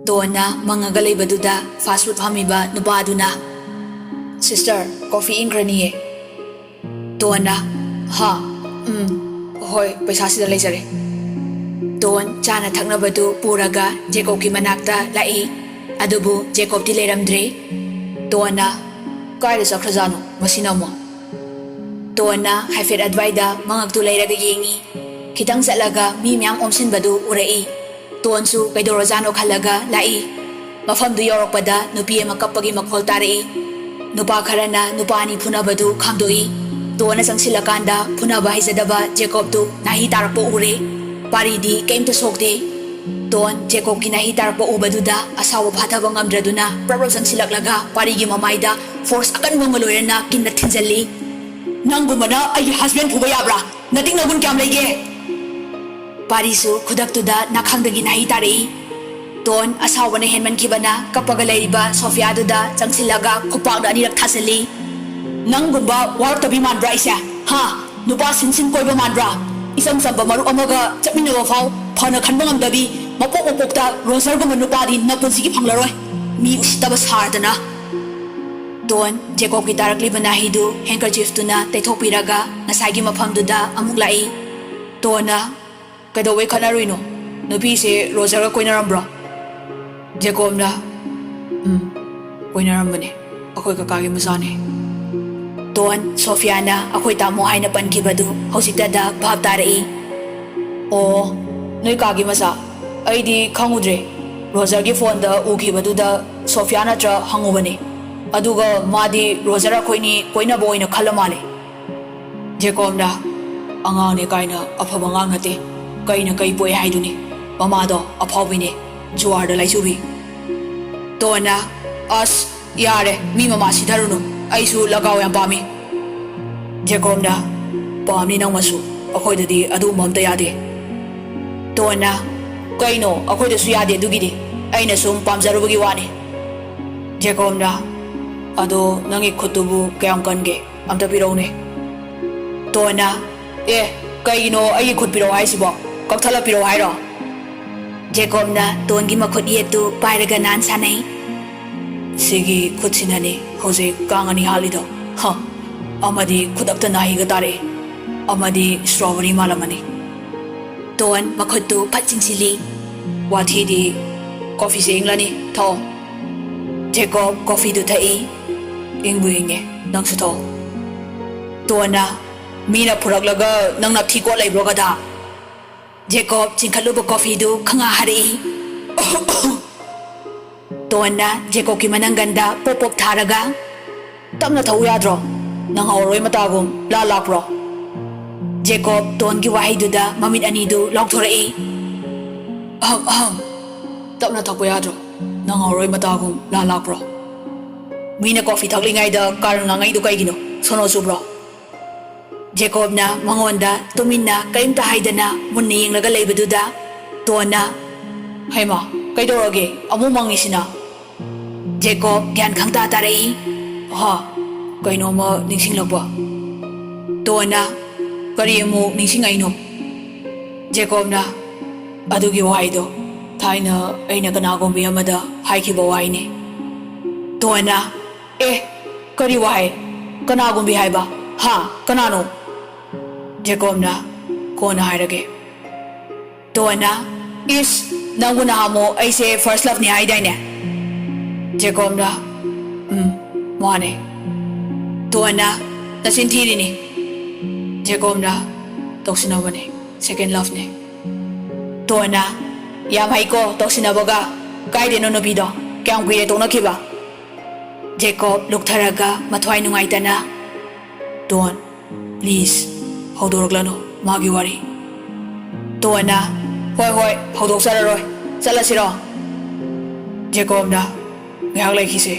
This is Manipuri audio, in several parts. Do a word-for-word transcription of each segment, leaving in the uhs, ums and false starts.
ꯇꯣꯟꯅ ꯃꯪꯉꯒ ꯂꯩꯕꯗꯨꯗ ꯐꯥꯁ ꯐꯨꯗ ꯐꯝꯃꯤꯕ ꯅꯨꯄꯥꯗꯨꯅ, "ꯁꯤꯁꯇꯔ, ꯀꯣꯐꯤ ꯏꯪꯈ꯭ꯔꯅꯤꯌꯦ꯫" ꯇꯣꯟꯅ, "ꯍꯥ? ꯎꯝ, ꯍꯣꯏ, ꯄꯩꯁꯥꯁꯤꯗ ꯂꯩꯖꯔꯦ꯫" ꯇꯣꯟ ꯆꯥꯅ ꯊꯛꯅꯕꯗꯨ ꯄꯨꯔꯒ ꯖꯦꯀꯣꯕꯀꯤ ꯃꯅꯥꯛꯇ ꯂꯥꯛꯏ꯫ ꯑꯗꯨꯕꯨ ꯖꯦꯀꯣꯕꯇꯤ ꯂꯩꯔꯝꯗ꯭ꯔꯦ꯫ ꯇꯣꯟꯅ, "ꯀꯥꯏꯗ ꯆꯠꯈ꯭ꯔꯖꯥꯠꯅꯣ ꯃꯁꯤꯅ ꯑꯃꯨꯛ?" ꯇꯣꯟꯅ ꯍꯥꯏꯐꯦꯠ ꯑꯗꯨꯋꯥꯏꯗ ꯃꯉꯛꯇꯨ ꯂꯩꯔꯒ ꯌꯦꯡꯉꯤ꯫ ꯈꯤꯇꯪ ꯆꯠꯂꯒ ꯃꯤ ꯃꯌꯥꯝ ꯑꯣꯝꯁꯤꯟꯕꯗꯨ ꯎꯔꯛꯏ꯫ ꯇꯣꯟꯁꯨ ꯀꯩꯗꯧꯔꯖꯥꯠꯅꯣ ꯈꯜꯂꯒ ꯂꯥꯛꯏ꯫ ꯃꯐꯝꯗꯨ ꯌꯧꯔꯛꯄꯗ ꯅꯨꯄꯤ ꯑꯃ ꯀꯞꯄꯒꯤ ꯃꯈꯣꯜ ꯇꯥꯔꯛꯏ꯫ ꯅꯨꯄꯥ ꯈꯔꯅ ꯅꯨꯄꯥ ꯑꯅꯤ ꯐꯨꯅꯕꯗꯨ ꯈꯥꯝꯗꯣꯛꯏ꯫ ꯇꯣꯟꯅ ꯆꯪꯁꯤꯜꯂꯀꯥꯟꯗ ꯐꯨꯅꯕ ꯍꯩꯖꯗꯕ ꯖꯦꯀꯣꯕꯇꯨ ꯅꯥꯍꯤ ꯇꯥꯔꯛꯄ ꯎꯔꯦ꯫ ꯄꯥꯔꯤꯗꯤ ꯀꯩꯝꯇ ꯁꯣꯛꯇꯦ꯫ ꯇꯣꯟ ꯖꯦꯀꯣꯕꯀꯤ ꯅꯥꯍꯤ ꯇꯥꯔꯛꯄ ꯎꯕꯗꯨꯗ ꯑꯁꯥꯎꯕ ꯐꯥꯊꯕ ꯉꯝꯗ꯭ꯔꯗꯨꯅ ꯄ꯭ꯔꯞ ꯄ꯭ꯔꯞ ꯆꯪꯁꯤꯜꯂꯛꯂꯒ ꯄꯥꯔꯤꯒꯤ ꯃꯃꯥꯏꯗ ꯐꯣꯔꯁ ꯑꯀꯟꯕ ꯑꯃꯒ ꯂꯣꯏꯅꯅ ꯀꯤꯟꯅ ꯊꯤꯟꯖꯜꯂꯤ꯫ "ꯅꯪꯒꯨꯝꯕꯅ ꯑꯩꯒꯤ ꯍꯁꯕꯦꯟ ꯐꯨꯕ ꯌꯥꯕ꯭ꯔꯥ? ꯅꯇꯤꯛ ꯅꯒꯨꯟ ꯀꯌꯥꯝ ꯂꯩꯒꯦ?" ꯄꯥꯔꯤꯁꯨ ꯈꯨꯗꯛꯇꯨꯗ ꯅꯥꯈꯥꯡꯗꯒꯤ ꯅꯥꯍꯤ ꯇꯥꯔꯛꯏ꯫ ꯇꯣꯟ ꯑꯁꯥꯎꯕꯅ ꯍꯦꯟꯃꯟꯈꯤꯕꯅ ꯀꯞꯄꯒ ꯂꯩꯔꯤꯕ ꯁꯣꯐꯤꯌꯥꯗꯨꯗ ꯆꯪꯁꯤꯜꯂꯒ ꯈꯨꯄꯥꯛꯅ ꯑꯅꯤꯔꯛ ꯊꯥꯖꯤꯜꯂꯤ꯫ "ꯅꯪꯒꯨꯝꯕ ꯋꯥꯔꯛꯇꯕꯤ ꯃꯥꯟꯕ꯭ꯔꯥ ꯑꯩꯁꯦ? ꯍꯥ? ꯅꯨꯄꯥ ꯁꯤꯟ ꯁꯤꯟ ꯀꯣꯏꯕ ꯃꯥꯟꯕ꯭ꯔꯥ? ꯏꯆꯝ ꯆꯝꯕ ꯃꯔꯨꯞ ꯑꯃꯒ ꯆꯠꯃꯤꯟꯅꯕ ꯐꯥꯎ ꯐꯅ ꯈꯟꯕ ꯉꯝꯗꯕꯤ, ꯃꯄꯣꯛ ꯃꯄꯣꯛꯇ ꯔꯣꯖꯔꯒꯨꯝꯕ ꯅꯨꯄꯥꯗꯤ ꯅꯄꯨꯟꯁꯤꯒꯤ ꯐꯪꯂꯔꯣꯏ꯫ ꯃꯤ ꯎꯁꯤꯠꯇꯕ ꯁꯥꯔꯗꯅ꯫" ꯇꯣꯟ ꯖꯦꯀꯣꯕꯀꯤ ꯇꯥꯔꯛꯂꯤꯕ ꯅꯥꯍꯤꯗꯨ ꯍꯦꯟꯀꯔꯆꯤꯐꯇꯨꯅ ꯇꯩꯊꯣꯛꯄꯤꯔꯒ ꯉꯁꯥꯏꯒꯤ ꯃꯐꯝꯗꯨꯗ ꯑꯃꯨꯛ ꯂꯥꯛꯏ꯫ ꯇꯣꯟꯅ, "ꯀꯩꯗꯧꯕꯩ ꯈꯠꯅꯔꯨꯏꯅꯣ? ꯅꯨꯄꯤꯁꯦ ꯔꯣꯖꯔꯒ ꯀꯣꯏꯅꯔꯝꯕ꯭ꯔꯣ?" ꯖꯦꯀꯣꯕꯅ, "ꯎꯝ, ꯀꯣꯏꯅꯔꯝꯕꯅꯦ꯫ ꯑꯩꯈꯣꯏ ꯀꯀꯥꯒꯤ ꯃꯆꯥꯅꯦ꯫" ꯇꯣꯟ, ꯁꯣꯐꯤꯌꯥꯅ ꯑꯩꯈꯣꯏ ꯇꯥꯃꯣ ꯍꯥꯏꯅ ꯄꯟꯈꯤꯕꯗꯨ ꯍꯧꯖꯤꯛꯇꯗ ꯚꯥꯞ ꯇꯥꯔꯛꯏ꯫ "ꯑꯣ, ꯅꯣꯏ ꯀꯥꯒꯤ ꯃꯆꯥ? ꯑꯩꯗꯤ ꯈꯪꯉꯨꯗ꯭ꯔꯦ꯫ ꯔꯣꯖꯔꯒꯤ ꯐꯣꯟꯗ ꯎꯈꯤꯕꯗꯨꯗ ꯁꯣꯐꯤꯌꯥ ꯅꯠꯇ꯭ꯔ ꯍꯪꯉꯨꯕꯅꯦ꯫ ꯑꯗꯨꯒ ꯃꯥꯗꯤ ꯔꯣꯖꯔ ꯑꯩꯈꯣꯏꯅꯤ ꯀꯣꯏꯅꯕ ꯑꯣꯏꯅ ꯈꯜꯂ ꯃꯥꯜꯂꯦ꯫" ꯖꯦꯀꯣꯕꯅ, "ꯑꯉꯥꯡꯅꯦ ꯀꯥꯏꯅ ꯑꯐꯕ ꯑꯉꯥꯡ ꯅꯠꯇꯦ꯫ ꯀꯩꯅ ꯀꯩ ꯄꯣꯛꯑꯦ ꯍꯥꯏꯗꯨꯅꯤ꯫ ꯃꯃꯥꯗꯣ ꯑꯐꯥꯎꯕꯤꯅꯦ, ꯖꯨꯋꯥꯔꯗ ꯂꯥꯏꯆꯨꯕꯤ꯫" ꯇꯣꯟꯅ, "ꯑꯁ, ꯌꯥꯔꯦ, ꯃꯤ ꯃꯃꯥ ꯁꯤꯊꯔꯨꯅꯨ꯫ ꯑꯩꯁꯨ ꯂꯒꯥꯎ ꯌꯥꯝ ꯄꯥꯝꯃꯤ꯫" ꯖꯦꯀꯣꯕꯅ, "ꯄꯥꯝꯅꯤ ꯅꯪꯃꯁꯨ, ꯑꯩꯈꯣꯏꯗꯗꯤ ꯑꯗꯨꯒꯨꯝꯕ ꯑꯝꯇ ꯌꯥꯗꯦ꯫" ꯇꯣꯟꯅ, "ꯀꯩꯅꯣ, ꯑꯩꯈꯣꯏꯗꯁꯨ ꯌꯥꯗꯦ ꯑꯗꯨꯒꯤꯗꯤ꯫ ꯑꯩꯅ ꯁꯨꯝ ꯄꯥꯝꯖꯔꯨꯕꯒꯤ ꯋꯥꯅꯤ꯫" ꯖꯦꯀꯣꯕꯅ, "ꯑꯗꯣ ꯅꯪꯒꯤ ꯈꯨꯠꯇꯨꯕꯨ ꯀꯌꯥꯝ ꯀꯟꯒꯦ? ꯑꯝꯇ ꯄꯤꯔꯛꯎꯅꯦ꯫" ꯇꯣꯟꯅ, "ꯑꯦ, ꯀꯩꯒꯤꯅꯣ ꯑꯩꯒꯤ ꯈꯨꯠ ꯄꯤꯔꯛꯑꯣ ꯍꯥꯏꯁꯤꯕꯣ? ꯀꯛꯊꯠꯂ ꯄꯤꯔꯛꯑꯣ ꯍꯥꯏꯔꯣ?" ꯖꯦꯀꯣꯕꯅ ꯇꯣꯟꯒꯤ ꯃꯈꯨꯠ ꯌꯦꯠꯇꯨ ꯄꯥꯏꯔꯒ ꯅꯥꯟ ꯁꯥꯟꯅꯩ꯫ "ꯁꯤꯒꯤ ꯈꯨꯠꯁꯤꯅꯅꯤ ꯍꯧꯖꯤꯛ ꯀꯥꯡ ꯑꯅꯤ ꯍꯥꯠꯂꯤꯗꯣ꯫ ꯍ, ꯑꯃꯗꯤ ꯈꯨꯗꯛꯇ ꯅꯥꯍꯩꯒ ꯇꯥꯔꯛꯏ, ꯑꯃꯗꯤ strawberry ꯃꯥꯜꯂꯝꯃꯅꯤ꯫" ꯇꯣꯟ ꯃꯈꯨꯠꯇꯨ ꯐꯠ ꯆꯤꯡꯁꯤꯜꯂꯤ꯫ "ꯋꯥꯊꯤꯗꯤ꯫ ꯀꯣꯐꯤꯁꯦ ꯏꯪꯂꯅꯤ, ꯊꯛꯑꯣ꯫" ꯖꯦꯀꯣꯕ ꯀꯣꯐꯤꯗꯨ ꯊꯛꯏ꯫ "ꯏꯪꯕꯨ ꯏꯪꯉꯦ, ꯅꯪꯁꯨ ꯊꯛꯑꯣ꯫" ꯇꯣꯟꯅ, "ꯃꯤꯅ ꯄꯨꯔꯛꯂꯒ ꯅꯪ ꯅꯞꯊꯤ ꯀꯣꯠ ꯂꯩꯕ꯭ꯔꯣ, ꯒꯙꯥ?" ꯖꯦꯀꯣꯕ ꯆꯤꯡꯈꯠꯂꯨꯕ ꯀꯣꯐꯤꯗꯨ ꯈꯪꯍꯥ ꯍꯥꯔꯛꯏ꯫ ꯇꯣꯟꯅ ꯖꯦꯀꯣꯕꯀꯤ ꯃꯅꯪꯒꯟꯗ ꯄꯣꯞ ꯄꯣꯞ ꯊꯥꯔꯒ, "ꯇꯞꯅ ꯊꯛꯎ ꯌꯥꯗ꯭ꯔꯣ? ꯅꯪ ꯍꯧꯔꯔꯣꯏ ꯃꯇꯥꯒꯨꯝ ꯂꯥ ꯂꯥꯛꯄ꯭ꯔꯣ?" ꯖꯦꯀꯣꯕ ꯇꯣꯟꯒꯤ ꯋꯥꯍꯩꯗꯨꯗ ꯃꯃꯤꯠ ꯑꯅꯤꯗꯨ ꯂꯥꯎꯊꯣꯔꯛꯏ꯫ "ꯑꯍꯝ, ꯑꯍꯝ, ꯇꯞꯅ ꯊꯛꯄ ꯌꯥꯗ꯭ꯔꯣ? ꯅꯪ ꯍꯧꯔꯔꯣꯏ ꯃꯇꯥꯒꯨꯝ ꯂꯥ ꯂꯥꯛꯄ꯭ꯔꯣ? ꯃꯤꯅ ꯀꯣꯐꯤ ꯊꯛꯂꯤꯉꯩꯗ ꯀꯥꯔꯟ ꯉꯥꯡꯉꯛꯏꯗꯨ ꯀꯩꯒꯤꯅꯣ? ꯁꯣꯅꯣ ꯆꯨꯕ꯭ꯔꯣ?" ꯖꯦꯀꯣꯕꯅ ꯃꯉꯣꯟꯗ ꯇꯨꯃꯤꯟꯅ ꯀꯔꯤꯝꯇ ꯍꯥꯏꯗꯅ ꯃꯨꯟꯅ ꯌꯦꯡꯂꯒ ꯂꯩꯕꯗꯨꯗ ꯇꯣꯟꯅ, "ꯍꯩꯃꯥ, ꯀꯩꯗꯧꯔꯒꯦ? ꯑꯃꯨꯛ ꯃꯪꯉꯤꯁꯤꯅ?" ꯖꯦꯀꯣꯕ ꯒ꯭ꯌꯥꯟ ꯈꯪꯇꯥ ꯇꯥꯔꯛꯏ꯫ "ꯍꯥ, ꯀꯩꯅꯣꯝꯃ ꯅꯤꯡꯁꯤꯡꯂꯛꯄ꯫" ꯇꯣꯟꯅ, "ꯀꯔꯤ ꯑꯃꯨꯛ ꯅꯤꯡꯁꯤꯡꯉꯛꯏꯅꯣ?" ꯖꯦꯀꯣꯕꯅ, "ꯑꯗꯨꯒꯤ ꯋꯥꯍꯩꯗꯣ ꯊꯥꯏꯅ ꯑꯩꯅ ꯀꯅꯥꯒꯨꯝꯕꯤ ꯑꯃꯗ ꯍꯥꯏꯈꯤꯕ ꯋꯥꯍꯩꯅꯤ꯫" ꯇꯣꯟꯅ, "ꯑꯦ, ꯀꯔꯤ ꯋꯥꯍꯩ? ꯀꯅꯥꯒꯨꯝꯕꯤ ꯍꯥꯏꯕ? ꯍꯥ, ꯀꯅꯥꯅꯣ?" ꯖꯦꯀꯣꯕꯅ, "ꯀꯣꯟꯅ ꯍꯥꯏꯔꯒꯦ꯫" ꯇꯣꯟꯅ, "ꯏꯁ, ꯅꯪꯕꯨ ꯅꯍꯥꯟꯃꯨꯛ ꯑꯩꯁꯦ first loveꯅꯤ ꯍꯥꯏꯗꯥꯏꯅꯦ?" ꯖꯦꯀꯣꯕꯅ, "ꯎꯝ, ꯃꯥꯅꯦ꯫" ꯇꯣꯟꯅ, "ꯅꯆꯤꯟ ꯊꯤꯔꯤꯅꯤ꯫" ꯖꯦꯀꯣꯕꯅ, "ꯇꯧꯁꯤꯟꯅꯕꯅꯦ, second loveꯅꯦ꯫" ꯇꯣꯟꯅ, "ꯌꯥꯝ ꯍꯩꯀꯣ ꯇꯧꯁꯤꯟꯅꯕꯒ꯫ ꯀꯥꯏꯗꯩꯅꯣ ꯅꯨꯄꯤꯗꯣ? ꯀꯌꯥꯝ ꯀꯨꯏꯔꯦ ꯇꯣꯛꯅꯈꯤꯕ?" ꯖꯦꯀꯣꯕ ꯂꯨꯛꯊꯔꯒ ꯃꯊ꯭ꯋꯥꯏ ꯅꯨꯡꯉꯥꯏꯇꯅ, "ꯇꯣꯟ, please, ꯍꯧꯗꯣꯔꯛꯂꯅꯨ ꯃꯥꯒꯤ ꯋꯥꯔꯤ꯫" ꯇꯣꯟꯅ, "ꯍꯣꯏ, ꯍꯣꯏ, ꯍꯧꯗꯣꯛꯆꯔꯔꯣꯏ꯫ ꯆꯠꯂꯁꯤꯔꯣ?" ꯖꯦꯀꯣꯕꯅ, "ꯉꯥꯏꯍꯥꯛ ꯂꯩꯈꯤꯁꯦ꯫"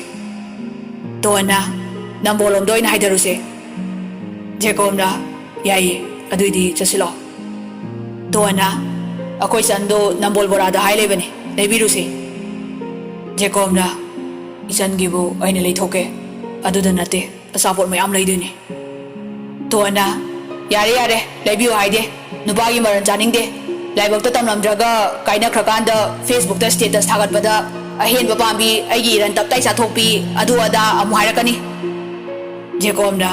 ꯇꯣꯟꯅ, "ꯅꯝꯕꯣꯜꯂꯣꯝꯗ ꯑꯣꯏꯅ ꯍꯥꯏꯗꯔꯨꯁꯦ꯫" ꯖꯦꯀꯣꯕꯅ, "ꯌꯥꯏꯌꯦ, ꯑꯗꯨꯏꯗꯤ ꯆꯠꯁꯤꯜꯂꯣ꯫" ꯇꯣꯟꯅ, "ꯑꯩꯈꯣꯏ ꯆꯟꯗꯣ ꯅꯝꯕꯣꯜ ꯕꯣꯔꯥꯗ ꯍꯥꯏ ꯂꯩꯕꯅꯦ, ꯂꯩꯕꯤꯔꯨꯁꯦ꯫" ꯖꯦꯀꯣꯕꯅ, "ꯏꯆꯟꯒꯤꯕꯨ ꯑꯩꯅ ꯂꯩꯊꯣꯛꯀꯦ, ꯑꯗꯨꯗ ꯅꯠꯇꯦ, ꯑꯆꯥꯄꯣꯠ ꯃꯌꯥꯝ ꯂꯩꯗꯣꯏꯅꯦ꯫" ꯇꯣꯟꯅ, "ꯌꯥꯔꯦ, ꯌꯥꯔꯦ, ꯂꯩꯕꯤꯌꯨ ꯍꯥꯏꯗꯦ, ꯅꯨꯄꯥꯒꯤ ꯃꯔꯟ ꯆꯥꯅꯤꯡꯗꯦ꯫ ꯂꯥꯏꯕꯛꯇ ꯇꯝꯂꯝꯗ꯭ꯔꯒ ꯀꯥꯏꯅꯈ꯭ꯔꯀꯥꯟꯗ Facebookꯇ status ꯊꯥꯒꯠꯄꯗ ꯑꯍꯦꯟꯕ ꯄꯥꯝꯕꯤ, ꯑꯩꯒꯤ ꯏꯔꯟ ꯇꯞꯇꯥꯏ ꯆꯥꯊꯣꯛꯄꯤ, ꯑꯗꯨ ꯑꯗꯥ ꯑꯃꯨꯛ ꯍꯥꯏꯔꯛꯀꯅꯤ꯫ ꯖꯦꯀꯣꯕꯅ,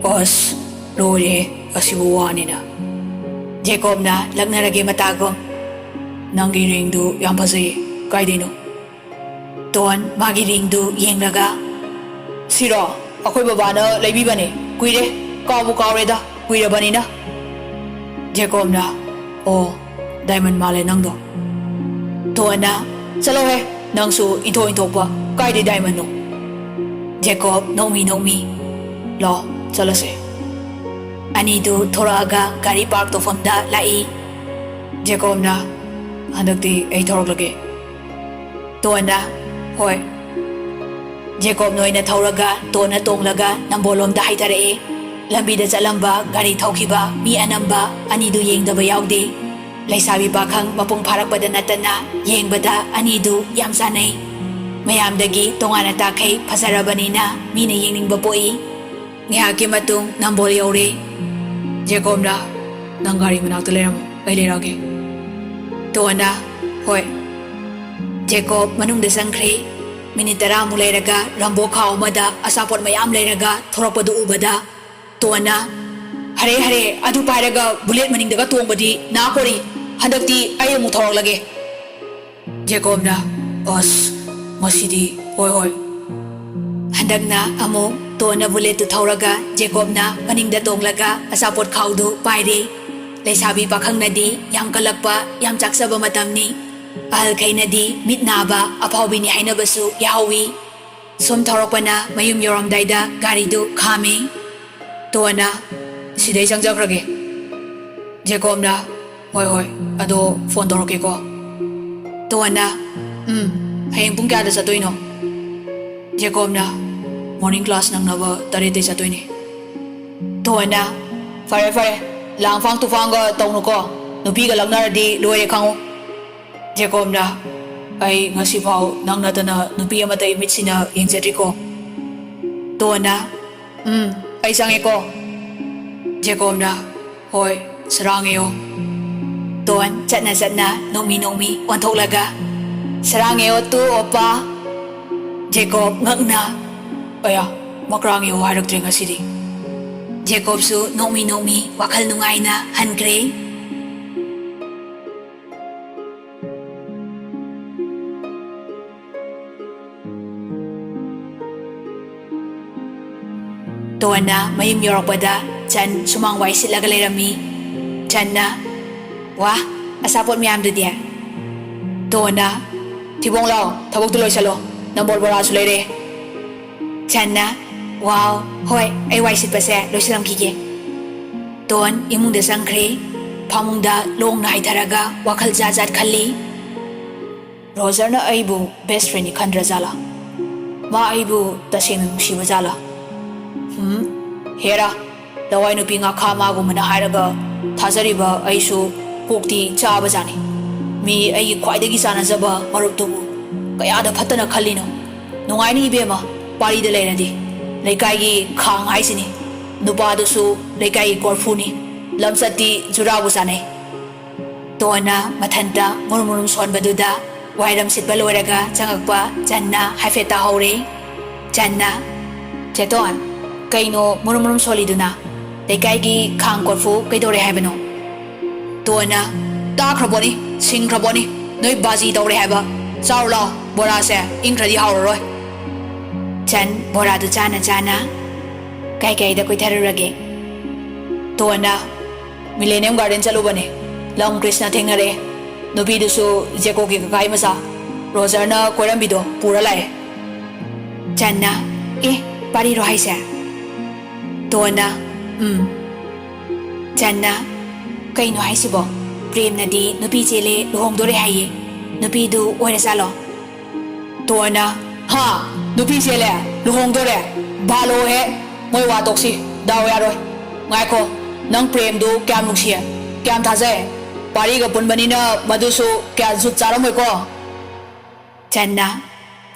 "ꯑꯁ, ꯂꯣꯏꯔꯦ, ꯑꯁꯤꯕꯨ ꯋꯥꯅꯤꯅ"꯫ ꯖꯦꯀꯣꯕꯅ ꯂꯛꯅꯔꯒꯦ ꯃꯇꯥꯒꯨꯝ, "ꯅꯪꯒꯤ ꯔꯤꯡꯗꯨ ꯌꯥꯝ ꯐꯖꯩꯌꯦ, ꯀꯥꯏꯗꯩꯅꯣ?" ꯇꯣꯟ ꯃꯥꯒꯤ ꯔꯤꯡꯗꯨ ꯌꯦꯡꯂꯒ, "ꯁꯤꯔꯣ? ꯑꯩꯈꯣꯏ ꯕꯕꯥꯅ ꯂꯩꯕꯤꯕꯅꯦ꯫ ꯀꯨꯏꯔꯦ, ꯀꯥꯎꯕꯨ ꯀꯥꯎꯔꯦꯗ, ꯀꯨꯏꯔꯕꯅꯤꯅ"꯫ ꯖꯦꯀꯣꯕꯅ, "ꯑꯣ, ꯗꯥꯏꯃꯟ ꯃꯥꯜꯂꯦ ꯅꯪꯗꯣ"꯫ ꯇꯣꯟꯅ, "ꯆꯠꯂꯣꯍꯦ, ꯅꯪꯁꯨ ꯏꯟꯊꯣꯛ ꯏꯟꯊꯣꯛꯄ, ꯀꯥꯏꯗꯩ ꯗꯥꯏꯃꯟꯅꯣ?" ꯖꯦꯀꯣꯕ ꯅꯣꯛꯃꯤ ꯅꯣꯛꯃꯤ, "ꯂꯣ, ꯆꯠꯂꯁꯦ"꯫ ꯑꯅꯤꯗꯨ ꯊꯣꯔꯛꯑꯒ ꯒꯥꯔꯤ ꯄꯥꯔꯛ ꯇꯧꯐꯝꯗ ꯂꯥꯛꯏ꯫ ꯖꯦꯀꯣꯕꯅ, "ꯍꯟꯗꯛꯇꯤ ꯑꯩ ꯊꯧꯔꯛꯂꯒꯦ"꯫ ꯇꯣꯟꯅ, "ꯍꯣꯏ"꯫ ꯖꯦꯀꯣꯕꯅ ꯑꯣꯏꯅ ꯊꯧꯔꯒ ꯇꯣꯟꯅ ꯇꯣꯡꯂꯒ ꯅꯝꯕꯣꯜꯂꯣꯝꯗ ꯍꯥꯏꯊꯔꯛꯑꯦ꯫ ꯂꯝꯕꯤꯗ ꯆꯠꯂꯝꯕ ꯒꯥꯔꯤ ꯊꯧꯈꯤꯕ ꯃꯤ ꯑꯅꯝꯕ ꯑꯅꯤꯗꯨ ꯌꯦꯡꯗꯕ ꯌꯥꯎꯗꯦ꯫ ꯂꯩꯁꯥꯕꯤ ꯄꯥꯈꯪ ꯃꯄꯨꯡ ꯐꯥꯔꯛꯄꯗ ꯅꯠꯇꯅ ꯌꯦꯡꯕꯗ ꯑꯅꯤꯗꯨ ꯌꯥꯝ ꯆꯥꯟꯅꯩ꯫ ꯃꯌꯥꯝꯗꯒꯤ ꯇꯣꯉꯥꯟꯅ ꯇꯥꯈꯩ ꯐꯖꯔꯕꯅꯤꯅ ꯃꯤꯅ ꯌꯦꯡꯅꯤꯡꯕ ꯄꯣꯛꯏ꯫ ꯉꯥꯏꯍꯥꯛꯀꯤ ꯃꯇꯨꯡ ꯅꯝꯕꯣꯜ ꯌꯧꯔꯦ꯫ ꯖꯦꯀꯣꯕꯅ, "ꯅꯪ ꯒꯥꯔꯤ ꯃꯅꯥꯛꯇ ꯂꯩꯔꯝꯃꯣ, ꯑꯩ ꯂꯩꯔꯛꯑꯒꯦ"꯫ ꯇꯣꯟꯅ, "ꯍꯣꯏ"꯫ ꯖꯦꯀꯣꯕ ꯃꯅꯨꯡꯗ ꯆꯪꯈ꯭ꯔꯦ꯫ ꯃꯤꯅꯤꯠ ꯇꯔꯥꯃꯨꯛ ꯂꯩꯔꯒ ꯔꯝꯕꯣ ꯈꯥꯎ ꯑꯃꯗ ꯑꯆꯥꯄꯣꯠ ꯃꯌꯥꯝ ꯂꯩꯔꯒ ꯊꯣꯔꯛꯄꯗꯨ ꯎꯕꯗ ꯇꯣꯟꯅ, "ꯍꯔꯦ ꯍꯔꯦ, ꯑꯗꯨ ꯄꯥꯏꯔꯒ ꯕꯨꯂꯦꯠ ꯃꯅꯤꯡꯗꯒ ꯇꯣꯡꯕꯗꯤ ꯅꯥ ꯀꯣꯔꯤ꯫ ꯍꯟꯗꯛꯇꯤ ꯑꯩ ꯑꯃꯨꯛ ꯊꯧꯔꯛꯂꯒꯦ"꯫ ꯖꯦꯀꯣꯕꯅ, "ꯑꯁ, ꯉꯁꯤꯗꯤ, ꯍꯣꯏ, ꯍꯣꯏ"꯫ ꯍꯟꯗꯛꯅ ꯑꯃꯨꯛ ꯇꯣꯟꯅ ꯕꯨꯂꯦꯠꯇꯨ ꯊꯧꯔꯒ ꯖꯦꯀꯣꯕꯅ ꯃꯅꯤꯡꯗ ꯇꯣꯡꯂꯒ ꯑꯆꯥꯄꯣꯠ ꯈꯥꯎꯗꯨ ꯄꯥꯏꯔꯦ꯫ ꯂꯩꯁꯥꯕꯤ ꯄꯥꯈꯪꯅꯗꯤ ꯌꯥꯝ ꯀꯜꯂꯛꯄ, ꯌꯥꯝ ꯆꯥꯛꯆꯕ ꯃꯇꯝꯅꯤ꯫ ꯑꯍꯜꯈꯩꯅꯗꯤ ꯃꯤꯠ ꯅꯥꯕ ꯑꯐꯥꯎꯕꯤꯅꯤ ꯍꯥꯏꯅꯕꯁꯨ ꯌꯥꯍꯧꯋꯤ꯫ ꯁꯨꯝ ꯊꯧꯔꯛꯄꯅ ꯃꯌꯨꯝ ꯌꯧꯔꯝꯗꯥꯏꯗ ꯒꯥꯔꯤꯗꯨ ꯈꯥꯝꯃꯤ꯫ ꯇꯣꯟꯅ, "ꯁꯤꯗꯩ ꯆꯪꯖꯈ꯭ꯔꯒꯦ"꯫ ꯖꯦꯀꯣꯕꯅ, "ꯍꯣꯏ, ꯍꯣꯏ, ꯑꯗꯣ ꯐꯣꯟ ꯇꯧꯔꯛꯀꯦꯀꯣ"꯫ ꯇꯣꯟꯅ, "ꯎꯝ, ꯍꯌꯦꯡ ꯄꯨꯡ ꯀꯌꯥꯗ ꯆꯠꯇꯣꯏꯅꯣ?" ꯖꯦꯀꯣꯕꯅ, "ꯃꯣꯔꯅꯤꯡ ꯀ꯭ꯂꯥꯁ ꯅꯪꯅꯕ ꯇꯔꯦꯠꯇꯩ ꯆꯠꯇꯣꯏꯅꯦ"꯫ ꯇꯣꯟꯅ, "ꯐꯔꯦ, ꯐꯔꯦ, ꯂꯥꯡꯐꯥꯡ ꯇꯨꯐꯥꯡꯒ ꯇꯧꯅꯨꯀꯣ, ꯅꯨꯄꯤꯒ ꯂꯛꯅꯔꯗꯤ ꯂꯣꯏꯔꯦ ꯈꯪꯉꯨ"꯫ ꯖꯦꯀꯣꯕꯅ, "ꯑꯩ ꯉꯁꯤꯐꯥꯎ ꯅꯪ ꯅꯠꯇꯅ ꯅꯨꯄꯤ ꯑꯃꯠꯇ ꯏꯃꯤꯠꯁꯤꯅ ꯌꯦꯡꯖꯗ꯭ꯔꯤꯀꯣ"꯫ ꯇꯣꯟꯅ, "ꯎꯝ, ꯑꯩ ꯆꯪꯉꯦꯀꯣ"꯫ ꯖꯦꯀꯣꯕꯅ, "ꯍꯣꯏ, ꯁꯔꯥꯡꯉꯦꯌꯣ"꯫ ꯇꯣꯟ ꯆꯠꯅ ꯆꯠꯅ ꯅꯣꯡꯃꯤ ꯅꯣꯡꯃꯤ ꯑꯣꯟꯊꯣꯛꯂꯒ, "ꯁꯔꯥꯡꯉꯦ ꯑꯣꯠꯇꯨ ꯑꯣꯄꯥ!" ꯖꯦꯀꯣꯕ ꯉꯛꯅ, "ꯑꯌꯥ, ꯃꯀ꯭ꯔꯥꯡꯉꯦ ꯑꯣ ꯍꯥꯏꯔꯛꯇ꯭ꯔꯦ ꯉꯁꯤꯗꯤ"꯫ ꯖꯦꯀꯣꯕꯁꯨ ꯅꯣꯡꯃꯤ ꯅꯣꯡꯃꯤ ꯋꯥꯈꯜ ꯅꯨꯡꯉꯥꯏꯅ ꯍꯟꯈ꯭ꯔꯦ꯫ ꯇꯣꯟꯅ ꯃꯌꯨꯝ ꯌꯧꯔꯛꯄꯗ ꯆꯟ ꯁꯨꯃꯥꯡ ꯋꯥꯏ ꯁꯤꯠꯂꯒ ꯂꯩꯔꯝꯃꯤ꯫ ꯆꯟꯅ, "ꯋꯥ, ꯑꯆꯥꯄꯣꯠ ꯃꯌꯥꯝꯗꯨꯗꯤ?" ꯇꯣꯟꯅ, "ꯊꯤꯕꯣꯡ ꯂꯥꯎ, ꯊꯕꯛꯇꯨ ꯂꯣꯏꯁꯜꯂꯣ, ꯅꯝꯕꯣꯜ ꯕꯣꯔꯥꯁꯨ ꯂꯩꯔꯦ"꯫ ꯆꯟꯅ, "ꯋꯥꯎ, ꯍꯣꯏ, ꯑꯩ ꯋꯥꯏ ꯁꯤꯠꯄꯁꯦ ꯂꯣꯏꯁꯤꯜꯂꯝꯈꯤꯒꯦ"꯫ ꯇꯣꯟ ꯏꯃꯨꯡꯗ ꯆꯪꯈ꯭ꯔꯦ꯫ ꯐꯃꯨꯡꯗ ꯂꯣꯡꯅ ꯍꯥꯏꯊꯔꯒ ꯋꯥꯈꯜ ꯖꯥꯠ ꯖꯥꯠ ꯈꯜꯂꯤ꯫ "ꯔꯣꯖꯔꯅ ꯑꯩꯕꯨ ꯕꯦꯁ ꯐ꯭ꯔꯦꯟꯅꯤ ꯈꯟꯗ꯭ꯔꯖꯥꯠꯂꯥ? ꯃꯥ ꯑꯩꯕꯨ ꯇꯁꯦꯡꯅ ꯅꯨꯡꯁꯤꯕ ꯖꯥꯠꯂꯥ? ꯍꯨꯝ? ꯍꯦꯔꯥ, ꯂꯋꯥꯏ ꯅꯨꯄꯤ ꯉꯥꯈꯥ ꯃꯥꯒꯨꯝꯕꯅ ꯍꯥꯏꯔꯒ ꯊꯥꯖꯔꯤꯕ ꯑꯩꯁꯨ ꯀꯣꯛꯇꯤ ꯆꯥꯕ ꯖꯥꯠꯅꯤ꯫ ꯃꯤ ꯑꯩꯒꯤ ꯈ꯭ꯋꯥꯏꯗꯒꯤ ꯆꯥꯟꯅꯖꯕ ꯃꯔꯨꯞꯇꯨꯕꯨ ꯀꯌꯥꯗ ꯐꯠꯇꯅ ꯈꯜꯂꯤꯅꯣ? ꯅꯨꯡꯉꯥꯏꯅꯤ ꯏꯕꯦꯝꯃ, ꯄꯥꯔꯤꯗ ꯂꯩꯔꯗꯤ꯫ ꯂꯩꯀꯥꯏꯒꯤ ꯈꯥꯡ ꯍꯥꯏꯁꯤꯅꯤ꯫ ꯅꯨꯄꯥꯗꯨꯁꯨ ꯂꯩꯀꯥꯏꯒꯤ ꯀꯣꯔꯐꯨꯅꯤ꯫ ꯂꯝꯆꯠꯇꯤ ꯖꯨꯔꯥꯕꯨ ꯆꯥꯅꯩ"꯫ ꯇꯣꯟꯅ ꯃꯊꯟꯇ ꯃꯨꯔꯨꯝ ꯃꯨꯔꯨꯝ ꯁꯣꯟꯕꯗꯨꯗ ꯋꯥꯏꯔꯝ ꯁꯤꯠꯄ ꯂꯣꯏꯔꯒ ꯆꯪꯉꯛꯄ ꯆꯟꯅ ꯍꯥꯏꯐꯦꯠ ꯇꯥꯍꯧꯔꯦ꯫ ꯆꯟꯅ, "ꯆꯦꯇꯣꯟ, ꯀꯩꯅꯣ ꯃꯨꯔꯨꯝ ꯃꯨꯔꯨꯝ ꯁꯣꯜꯂꯤꯗꯨꯅ? ꯂꯩꯀꯥꯏꯒꯤ ꯈꯥꯡ ꯀꯣꯔꯐꯨ ꯀꯩꯗꯧꯔꯦ ꯍꯥꯏꯕꯅꯣ?" ꯇꯣꯟꯅ, "ꯇꯥꯈ꯭ꯔꯕꯣꯅꯤ, ꯁꯤꯡꯈ꯭ꯔꯕꯣꯅꯤ, ꯅꯣꯏ ꯕꯥꯖꯤ ꯇꯧꯔꯦ ꯍꯥꯏꯕ꯫ ꯆꯥꯔꯨ ꯂꯥꯎ, ꯕꯣꯔꯥꯁꯦ ꯏꯪꯈ꯭ꯔꯗꯤ ꯍꯥꯎꯔꯔꯣꯏ"꯫ ꯆꯟ ꯕꯣꯔꯥꯗꯨ ꯆꯥꯅ ꯆꯥꯅ, "ꯀꯥꯏ ꯀꯥꯏꯗ ꯀꯣꯏꯊꯔꯨꯔꯒꯦ?" ꯇꯣꯟꯅ, "ꯃꯤꯂꯦꯅꯤꯌꯝ ꯒꯥꯔꯗꯦꯟ ꯆꯠꯂꯨꯕꯅꯦ꯫ ꯂꯝ ꯀ꯭ꯔꯤꯁꯅ ꯊꯦꯡꯅꯔꯛꯑꯦ꯫ ꯅꯨꯄꯤꯗꯨꯁꯨ ꯖꯦꯀꯣꯒꯤ ꯀꯀꯥꯒꯤ ꯃꯆꯥ꯫ ꯔꯣꯖꯔꯅ ꯀꯣꯏꯔꯝꯕꯤꯗꯣ ꯄꯨꯔ ꯂꯥꯛꯑꯦ"꯫ ꯆꯟꯅ, "ꯑꯦ, ꯄꯥꯔꯤꯔꯣ ꯍꯥꯏꯁꯦ?" ꯇꯣꯟꯅ, "ꯎꯝ"꯫ ꯆꯟꯅ, "ꯀꯩꯅꯣ ꯍꯥꯏꯁꯤꯕꯣ? ꯄ꯭ꯔꯦꯝꯅꯗꯤ ꯅꯨꯄꯤ ꯆꯦꯜꯂꯦ, ꯂꯨꯍꯣꯡꯗꯣꯔꯦ ꯍꯥꯏꯌꯦ꯫ ꯅꯨꯄꯤꯗꯨ ꯑꯣꯏꯔꯖꯥꯠꯂꯣ?" ꯇꯣꯟꯅ, "ꯍꯥ? ꯅꯨꯄꯤ ꯆꯦꯜꯂꯦ? ꯂꯨꯍꯣꯡꯗꯣꯔꯦ? ꯕꯥꯂꯣꯍꯦ! ꯃꯣꯏ ꯋꯥ ꯇꯣꯛꯁꯤ꯫ ꯗꯥꯎ ꯌꯥꯔꯣꯏ꯫ ꯉꯥꯏꯈꯣ, ꯅꯪ ꯄ꯭ꯔꯦꯝꯗꯨ ꯀꯌꯥꯝ ꯅꯨꯡꯁꯤꯌꯦ? ꯀꯌꯥꯝ ꯊꯥꯖꯩ? ꯄꯥꯔꯤꯒ ꯄꯨꯟꯕꯅꯤꯅ ꯃꯗꯨꯁꯨ ꯀꯌꯥ ꯖꯨꯠ ꯆꯥꯔꯝꯃꯣꯏꯀꯣ"꯫ ꯆꯟꯅ,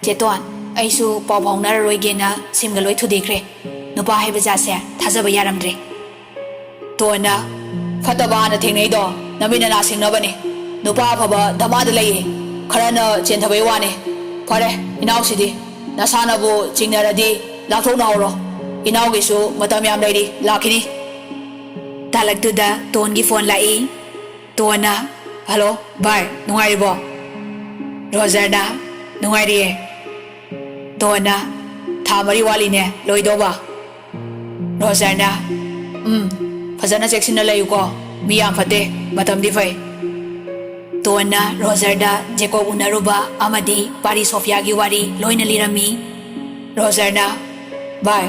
"ꯆꯦꯇꯣꯟ, ꯑꯩꯁꯨ ꯄꯥꯎ ꯐꯥꯎꯅꯔꯔꯣꯏꯒꯦꯅ ꯁꯤꯝꯒ ꯂꯣꯏ ꯊꯨꯗꯦꯛꯈ꯭ꯔꯦ꯫ ꯅꯨꯄꯥ ꯍꯥꯏꯕ ꯖꯥꯠꯁꯦ ꯊꯥꯖꯕ ꯌꯥꯔꯝꯗ꯭ꯔꯦ"꯫ ꯇꯣꯟꯅ, "ꯐꯠꯇꯕ ꯍꯥꯟꯅ ꯊꯦꯡꯅꯩꯗꯣ ꯅꯃꯤꯠ ꯅꯅꯥ ꯁꯤꯡꯅꯕꯅꯤ꯫ ꯅꯨꯄꯥ ꯑꯐꯕ ꯗꯃꯥꯗ ꯂꯩꯌꯦ꯫ ꯈꯔꯅ ꯆꯦꯟꯊꯕꯩ ꯋꯥꯅꯤ꯫ ꯐꯔꯦ, ꯏꯅꯥꯎꯁꯤꯗꯤ ꯅꯁꯥꯅꯕꯨ ꯆꯤꯡꯅꯔꯗꯤ ꯂꯥꯞꯊꯣꯛꯅꯍꯧꯔꯣ꯫ ꯏꯅꯥꯎꯒꯤꯁꯨ ꯃꯇꯝ ꯌꯥꯝ ꯂꯩꯔꯤ, ꯂꯥꯛꯈꯤꯅꯤ꯫ ꯇꯥꯂꯛꯇꯨꯗ ꯇꯣꯟꯒꯤ ꯐꯣꯟ ꯂꯥꯛꯏ꯫ ꯇꯣꯟꯅ, "ꯍꯜꯂꯣ ꯚꯥꯏ, ꯅꯨꯡꯉꯥꯏꯔꯤꯕꯣ?" ꯔꯣꯖꯔꯅ, "ꯅꯨꯡꯉꯥꯏꯔꯤꯌꯦ꯫" ꯇꯣꯟꯅ, "ꯊꯥ ꯃꯔꯤ ꯋꯥꯠꯂꯤꯅꯦ ꯂꯣꯏꯗꯧꯕ?" ꯔꯣꯖꯔꯅ, "ꯎꯝ, ꯐꯖꯅ ꯆꯦꯛꯁꯤꯟꯅ ꯂꯩꯌꯨꯀꯣ, ꯃꯤ ꯌꯥꯝ ꯐꯠꯇꯦ, ꯃꯇꯝꯗꯤ ꯐꯩ꯫" ꯇꯣꯟꯅ ꯔꯣꯖꯔꯗ ꯖꯦꯀꯣꯕ ꯎꯅꯔꯨꯕ ꯑꯃꯗꯤ ꯄꯥꯔꯤ ꯁꯣꯐꯤꯌꯥꯒꯤ ꯋꯥꯔꯤ ꯂꯣꯏꯅ ꯂꯤꯔꯝꯃꯤ꯫ ꯔꯣꯖꯔꯅ, "ꯚꯥꯏ,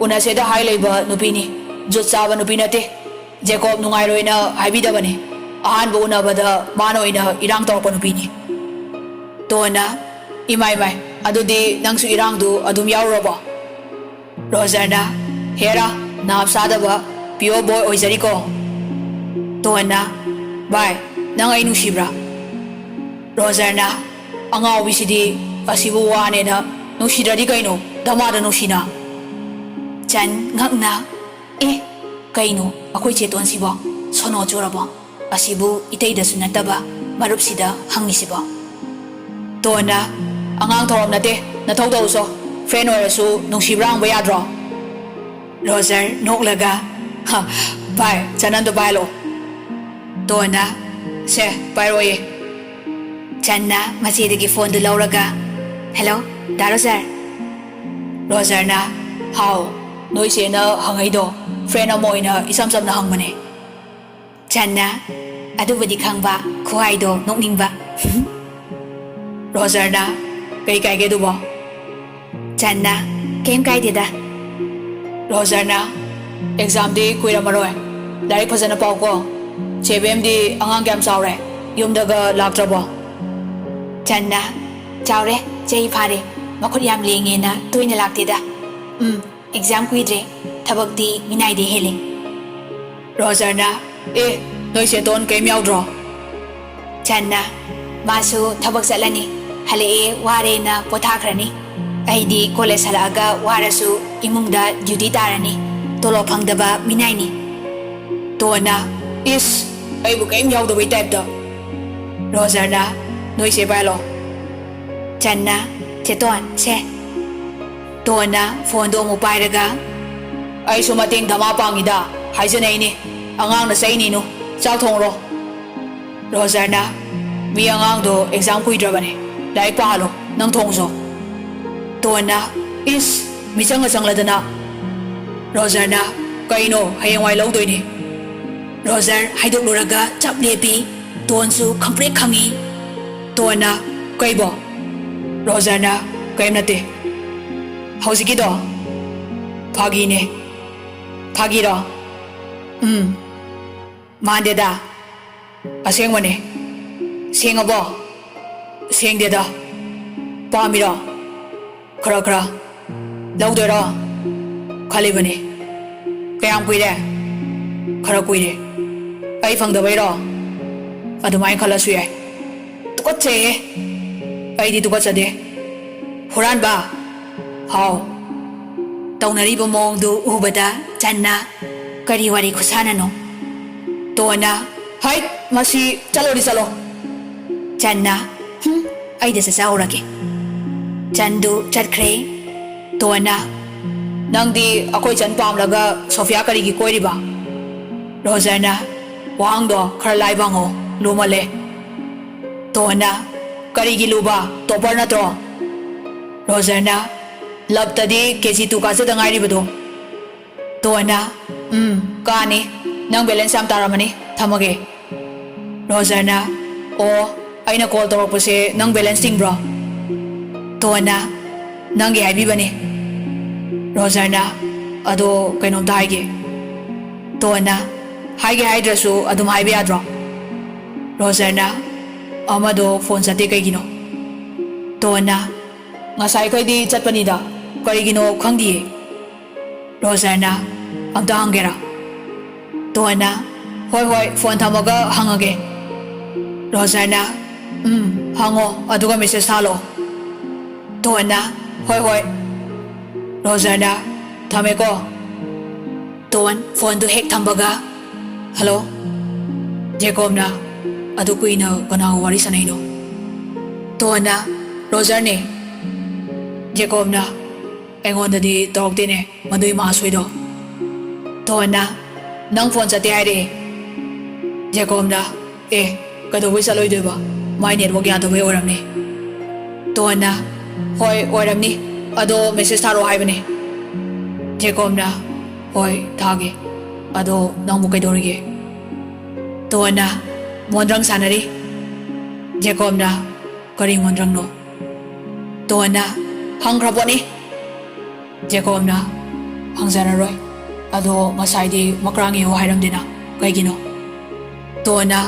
ꯎꯅꯁꯦꯗ ꯍꯥꯏ ꯂꯩꯕ ꯅꯨꯄꯤꯅꯤ, ꯖꯨꯠ ꯆꯥꯕ ꯅꯨꯄꯤ ꯅꯠꯇꯦ꯫ ꯖꯦꯀꯣꯕ ꯅꯨꯡꯉꯥꯏꯔꯣꯏꯅ ꯍꯥꯏꯕꯤꯗꯕꯅꯤ꯫ ꯑꯍꯥꯟꯕ ꯎꯅꯕꯗ ꯃꯥꯅ ꯑꯣꯏꯅ ꯏꯔꯥꯡ ꯇꯧꯔꯛꯄ ꯅꯨꯄꯤꯅꯤ꯫" ꯇꯣꯟꯅ, "ꯏꯃꯥꯏ ꯃꯥꯏ, ꯑꯗꯨꯗꯤ ꯅꯪꯁꯨ ꯏꯔꯥꯡꯗꯨ ꯑꯗꯨꯝ ꯌꯥꯎꯔꯨꯔꯕꯣ?" ꯔꯣꯖꯔꯅ, "ꯍꯦꯔꯥ, ꯅꯥꯞ ꯆꯥꯗꯕ pure boy ꯑꯣꯏꯖꯔꯤꯀꯣ꯫" ꯇꯣꯟꯅ, "ꯚꯥꯏ, ꯅꯪ ꯑꯩ ꯅꯨꯡꯁꯤꯕ꯭ꯔꯥ?" ꯔꯣꯖꯔꯅ, "ꯑꯉꯥꯎꯕꯤꯁꯤꯗꯤ, ꯑꯁꯤꯕꯨ ꯋꯥꯅꯦꯅ ꯅꯨꯡꯁꯤꯗ꯭ꯔꯗꯤ ꯀꯩꯅꯣ, ꯗꯃꯥꯗ ꯅꯨꯡꯁꯤꯅ꯫" ꯆꯟ ꯉꯛꯅ, "ꯑꯦ, ꯀꯩꯅꯣ ꯑꯩꯈꯣꯏ ꯆꯦꯇꯣꯟꯁꯤꯕꯣ? ꯁꯣꯅꯣ ꯆꯨꯔꯕꯣ? ꯑꯁꯤꯕꯨ ꯏꯇꯩꯗꯁꯨ ꯅꯠꯇꯕ ꯃꯔꯨꯞꯁꯤꯗ ꯍꯪꯉꯤꯁꯤꯕꯣ?" ꯇꯣꯟꯅ, "ꯑꯉꯥꯡ ꯊꯧꯔꯝ ꯅꯠꯇꯦ, ꯅꯊꯧ ꯇꯧꯁꯣ꯫ Friend ꯑꯣꯏꯔꯁꯨ ꯅꯨꯡꯁꯤꯕ꯭ꯔꯥ ꯍꯪꯕ ꯌꯥꯗ꯭ꯔꯣ?" ꯔꯣꯖꯔ ꯅꯣꯛꯂꯒ, "ꯍ, ꯚꯥꯏ, ꯆꯅꯝꯗꯣ ꯄꯥꯏꯍꯜꯂꯛꯑꯣ꯫" ꯇꯣꯟꯅ, "ꯁꯦ, ꯄꯥꯏꯔꯛꯑꯣꯌꯦ꯫" ꯆꯟꯅ ꯃꯆꯦꯗꯒꯤ ꯐꯣꯟꯗꯨ ꯂꯧꯔꯒ, "ꯍꯦꯜꯂꯣ, ꯗꯥ ꯔꯣꯖꯔ?" ꯔꯣꯖꯔꯅ, "ꯍꯥꯎ, ꯅꯣꯏ ꯆꯦꯅ ꯍꯪꯉꯛꯏꯗꯣ friend ꯑꯃ ꯑꯣꯏꯅ ꯏꯆꯝ ꯆꯝꯅ ꯍꯪꯕꯅꯦ꯫" ꯆꯟꯅ, "ꯑꯗꯨꯕꯨꯗꯤ ꯈꯪꯕ, ꯈꯨꯍꯥꯏꯗꯣ ꯅꯣꯛꯅꯤꯡꯕ꯫" ꯔꯣꯖꯔꯅ, "ꯀꯩ ꯀꯥꯏꯒꯦ ꯑꯗꯨꯕꯣ?" ꯆꯟꯅ, "ꯀꯩꯝ ꯀꯥꯏꯗꯦꯗ꯫" ꯔꯣꯖꯔꯅ, "Examꯗꯤ ꯀꯨꯏꯔꯝꯃꯔꯣꯏ, ꯂꯥꯏꯔꯤꯛ ꯐꯖꯅ ꯄꯥꯎꯀꯣ꯫ ꯆꯦ ꯕꯦꯝꯗꯤ ꯑꯉꯥꯡ ꯀꯌꯥꯝ ꯆꯥꯎꯔꯦ? ꯌꯨꯝꯗꯒ ꯂꯥꯛꯇ꯭ꯔꯕꯣ?" ꯆꯟꯅ, "ꯆꯥꯎꯔꯦ, ꯆꯍꯤ ꯐꯥꯔꯦ꯫ ꯃꯈꯨꯠ ꯌꯥꯝ ꯂꯦꯡꯉꯦꯅ ꯇꯣꯏꯅ ꯂꯥꯛꯇꯦꯗ꯫ ꯎꯝ, exam ꯀꯨꯏꯗ꯭ꯔꯦ, ꯊꯕꯛꯇꯤ ꯃꯤꯅꯥꯏꯗꯩ ꯍꯦꯜꯂꯦ꯫" ꯔꯣꯖꯔꯅ, "ꯑꯦ, ꯅꯣꯏ ꯆꯦꯇꯣꯟ ꯀꯩꯝ ꯌꯥꯎꯗ꯭ꯔꯣ?" ꯆꯟꯅ, "ꯃꯥꯁꯨ ꯊꯕꯛ ꯆꯠꯂꯅꯤ, ꯍꯜꯂꯛꯑꯦ ꯋꯥꯔꯦꯅ ꯄꯣꯊꯥꯈ꯭ꯔꯅꯤ꯫ ꯑꯩꯗꯤ college ꯍꯜꯂꯛꯑꯒ ꯋꯥꯔꯁꯨ ꯏꯃꯨꯡꯗ duty ꯇꯥꯔꯅꯤ꯫ ꯇꯣꯂꯣꯞ ꯐꯪꯗꯕ ꯃꯤꯅꯥꯏꯅꯤ꯫" ꯇꯣꯟꯅ, "ꯏꯁ, ꯑꯩꯕꯨ ꯀꯔꯤꯝ ꯌꯥꯎꯗꯕꯩ ꯇꯥꯏꯞꯇ꯫ ꯔꯣꯖꯔꯅ, "ꯅꯣꯏ ꯆꯦ ꯄꯥꯏꯍꯜꯂꯣ꯫" ꯆꯟꯅ, "ꯆꯦ ꯇꯣꯟ, ꯁꯦ꯫" ꯇꯣꯟꯅ ꯐꯣꯟꯗꯣ ꯑꯃꯨꯛ ꯄꯥꯏꯔꯒ, "ꯑꯩꯁꯨ ꯃꯇꯦꯡ ꯗꯃꯥ ꯄꯥꯡꯉꯤꯗ, ꯍꯥꯏꯖꯅꯩꯅꯤ꯫ ꯑꯉꯥꯡꯅ ꯆꯩꯅꯤꯅꯨ꯫ ꯆꯥꯛ ꯊꯣꯡꯔꯣ꯫" ꯔꯣꯖꯔꯅ, "ꯃꯤ ꯑꯉꯥꯡꯗꯣ ꯑꯦꯛꯖꯥꯝ ꯀꯨꯏꯗ꯭ꯔꯕꯅꯦ, ꯂꯥꯏꯔꯤꯛ ꯄꯥꯍꯜꯂꯣ, ꯅꯪ ꯊꯣꯡꯖꯣ꯫" ꯇꯣꯟꯅ, "ꯏꯁ, ꯃꯤꯆꯪꯒ ꯆꯪꯂꯗꯅ꯫" ꯔꯣꯖꯔꯅ, "ꯀꯩꯅꯣ, ꯍꯌꯦꯡꯋꯥꯏ ꯂꯧꯗꯣꯏꯅꯤ꯫" ꯔꯣꯖꯔ ꯍꯥꯏꯗꯣꯛꯂꯨꯔꯒ ꯆꯞ ꯂꯦꯞꯄꯤ꯫ ꯇꯣꯟꯁꯨ ꯈꯪꯄ꯭ꯔꯦꯛ ꯈꯪꯉꯤ꯫ ꯇꯣꯟꯅ, "ꯀꯩꯕꯣ?" ꯔꯣꯖꯔꯅ, "ꯀꯩꯝ ꯅꯠꯇꯦ꯫ ꯍꯧꯖꯤꯛꯀꯤꯗꯣ ꯐꯥꯒꯤꯅꯦ꯫" "ꯐꯥꯒꯤꯔꯣ?" "ꯎꯝ꯫ ꯃꯥꯟꯗꯦꯗ꯫ ꯑꯁꯦꯡꯕꯅꯦ꯫" "ꯁꯦꯡꯉꯕꯣ?" "ꯁꯦꯡꯗꯦꯗ꯫" "ꯄꯥꯝꯃꯤꯔꯣ?" "ꯈꯔ ꯈꯔ꯫" "ꯂꯧꯗꯣꯏꯔꯣ?" "ꯈꯜꯂꯤꯕꯅꯤ꯫" "ꯀꯌꯥꯝ ꯀꯨꯏꯔꯦ?" "ꯈꯔ ꯀꯨꯏꯔꯦ꯫" "ꯑꯩ ꯐꯪꯗꯕꯩꯔꯣ?" "ꯑꯗꯨꯃꯥꯏꯅ ꯈꯜꯂꯁꯨ ꯌꯥꯏ꯫" "ꯇꯨꯀꯠꯆꯩꯍꯦ꯫" "ꯑꯩꯗꯤ ꯇꯨꯀꯠꯆꯗꯦ꯫" "ꯍꯨꯔꯥꯟꯕ!" "ꯍꯥꯎ?" ꯇꯧꯅꯔꯤꯕ ꯃꯑꯣꯡꯗꯨ ꯎꯕꯗ ꯆꯟꯅ, "ꯀꯔꯤ ꯋꯥꯔꯤ ꯈꯨꯁꯥꯟꯅꯅꯣ?" ꯇꯣꯟꯅ, "ꯍꯩꯠ, ꯃꯁꯤ, ꯆꯠꯂꯣꯗꯤ ꯆꯠꯂꯣ꯫" ꯆꯟꯅ, "ꯍꯨꯝ, ꯑꯩꯗ ꯆꯠꯆꯍꯧꯔꯒꯦ꯫" ꯆꯟꯗꯨ ꯆꯠꯈ꯭ꯔꯦ꯫ ꯇꯣꯟꯅ, "ꯅꯪꯗꯤ ꯑꯩꯈꯣꯏ ꯆꯟ ꯄꯥꯝꯂꯒ ꯁꯣꯐꯤꯌꯥ ꯀꯔꯤꯒꯤ ꯀꯣꯏꯔꯤꯕ?" ꯔꯣꯖꯔꯅ, "ꯋꯥꯍꯪꯗꯣ ꯈꯔ ꯂꯥꯏꯕ ꯍꯪꯉꯣ, ꯂꯨꯃꯜꯂꯦ꯫" ꯇꯣꯟꯅ, "ꯀꯔꯤꯒꯤ ꯂꯨꯕ? ꯇꯣꯄꯔ ꯅꯠꯇ꯭ꯔꯣ?" ꯔꯣꯖꯔꯅ, "ꯂꯞꯇꯗꯤ ꯀꯦ ꯖꯤ ꯇꯨ ꯀꯥꯖꯗ ꯉꯥꯏꯔꯤꯕꯗꯣ꯫" ꯇꯣꯟꯅ, "ꯎꯝ, ꯀꯥꯅꯤ꯫ ꯅꯪ ꯕꯦꯂꯦꯟꯁ ꯌꯥꯝ ꯇꯥꯔꯝꯃꯅꯤ꯫ ꯊꯝꯃꯒꯦ꯫" ꯔꯣꯖꯔꯅ, "ꯑꯣ, ꯑꯩꯅ ꯀꯣꯜ ꯇꯧꯔꯛꯄꯁꯦ ꯅꯪ ꯕꯦꯂꯦꯟꯁ ꯆꯤꯡꯕ꯭ꯔꯣ?" ꯇꯣꯟꯅ, "ꯅꯪꯒꯤ ꯍꯥꯏꯕꯤꯕꯅꯤ꯫" ꯔꯣꯖꯔꯅ, "ꯑꯗꯣ ꯀꯩꯅꯣꯝꯇ ꯍꯥꯏꯒꯦ꯫" ꯇꯣꯟꯅ, "ꯍꯥꯏꯒꯦ ꯍꯥꯏꯗ꯭ꯔꯁꯨ ꯑꯗꯨꯝ ꯍꯥꯏꯕ ꯌꯥꯗ꯭ꯔꯣ?" ꯔꯣꯖꯔꯅ, "ꯑꯃꯗꯣ ꯐꯣꯟ ꯆꯠꯇꯦ ꯀꯩꯒꯤꯅꯣ?" ꯇꯣꯟꯅ, "ꯉꯁꯥꯏꯈꯩꯗꯤ ꯆꯠꯄꯅꯤꯗ, ꯀꯔꯤꯒꯤꯅꯣ ꯈꯪꯗꯤꯌꯦ꯫" ꯔꯣꯖꯔꯅ, "ꯑꯝꯇ ꯍꯪꯒꯦꯔꯥ?" ꯇꯣꯟꯅ, "ꯍꯣꯏ, ꯍꯣꯏ, ꯐꯣꯟ ꯊꯝꯃꯒ ꯍꯪꯉꯒꯦ꯫" ꯔꯣꯖꯔꯅ, "ꯎꯝ, ꯍꯪꯉꯣ, ꯑꯗꯨꯒ ꯃꯦꯁꯦꯖ ꯊꯥꯜꯂꯛꯑꯣ꯫" ꯇꯣꯟꯅ, "ꯍꯣꯏ, ꯍꯣꯏ꯫" ꯔꯣꯖꯔꯅ, "ꯊꯝꯃꯦꯀꯣ꯫" ꯇꯣꯟ ꯐꯣꯟꯗꯨ ꯍꯦꯛ ꯊꯝꯕꯒ, "ꯍꯜꯂꯣ?" ꯖꯦꯀꯣꯕꯅ, "ꯑꯗꯨ ꯀꯨꯏꯅ ꯀꯅꯥꯒ ꯋꯥꯔꯤ ꯁꯥꯟꯅꯩꯅꯣ?" ꯇꯣꯍꯟꯅ, "ꯔꯣꯖꯔꯅꯦ꯫" ꯖꯦꯀꯣꯕꯅ, "ꯑꯩꯉꯣꯟꯗꯗꯤ ꯇꯧꯔꯛꯇꯦꯅꯦ ꯃꯗꯨꯏ ꯃꯍꯥꯁꯣꯏꯗꯣ꯫" ꯇꯣꯍꯟꯅ, "ꯅꯪ ꯐꯣꯟ ꯆꯠꯇꯦ ꯍꯥꯏꯔꯛꯑꯦ꯫" ꯖꯦꯀꯣꯕꯅ, "ꯑꯦ, ꯀꯩꯗꯧꯕꯩ ꯆꯠꯂꯣꯏꯗꯣꯏꯕ? ꯃꯥꯏ ꯅꯦꯠꯋꯥꯛ ꯌꯥꯗꯕꯩ ꯑꯣꯏꯔꯝꯅꯤ꯫" ꯇꯣꯍꯟꯅ, "ꯍꯣꯏ, ꯑꯣꯏꯔꯝꯅꯤ꯫ ꯑꯗꯣ ꯃꯦꯁꯦꯖ ꯊꯥꯔꯛꯑꯣ ꯍꯥꯏꯕꯅꯦ꯫" ꯖꯦꯀꯣꯕꯅ, "ꯍꯣꯏ, ꯊꯥꯒꯦ꯫ ꯑꯗꯣ ꯅꯪꯕꯨ ꯀꯩꯗꯧꯔꯤꯒꯦ?" ꯇꯣꯍꯟꯅ, "ꯃꯣꯟꯗ꯭ꯔꯪ ꯁꯥꯟꯅꯔꯤ꯫" ꯖꯦꯀꯣꯕꯅ, "ꯀꯔꯤ ꯃꯣꯟꯗ꯭ꯔꯪꯅꯣ?" ꯇꯣꯍꯟꯅ, "ꯍꯪꯈ꯭ꯔ ꯄꯣꯠꯅꯤ꯫" ꯖꯦꯀꯣꯕꯅ, "ꯍꯪꯖꯔꯔꯣꯏ꯫ ꯑꯗꯣ ꯉꯁꯥꯏꯗꯤ ꯃꯀ꯭ꯔꯥꯡ ꯌꯦꯡꯉꯣ ꯍꯥꯏꯔꯝꯗꯦꯅ, ꯀꯩꯒꯤꯅꯣ?" ꯇꯣꯍꯟꯅ,